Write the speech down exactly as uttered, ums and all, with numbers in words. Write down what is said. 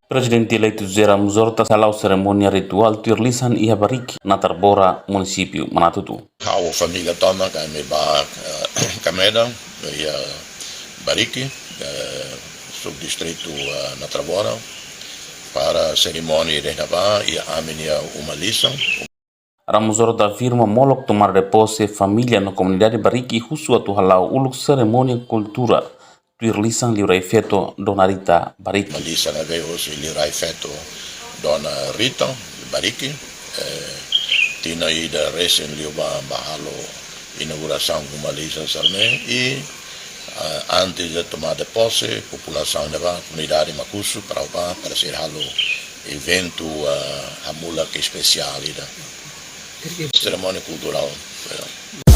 Prezidente eleitu José Ramos Horta hala'o serimónia rituál tuir lisan iha Bariki, Natarbora, munisípiu Manatutu. Ha'u família tomak ami ba, eh, Kameda, iha Bariki, eh, subdistritu, eh, Natarbora, para serimónia ida-ne'ebá iha ami-nia uma lisan. Ramos Horta afirma molok tomada de pose, família no komunidade Bariki husu atu hala'o uluk serimónia kultura tuir lisan Liurai Feto Dona Rita Bariki. Uma lisan ne'ebé hosi Liurai Feto Dona Rita Bariki, eh, tinan ida resin liubá ba halo inaugurasaun uma lisan sira-ne'e i, eh, antes de tomada de pose, populasaun ne'ebá, komunidade mak husu para bá, para sira halo eventu, eh, hamulak espesiál ida. Serimónia kulturál, eh.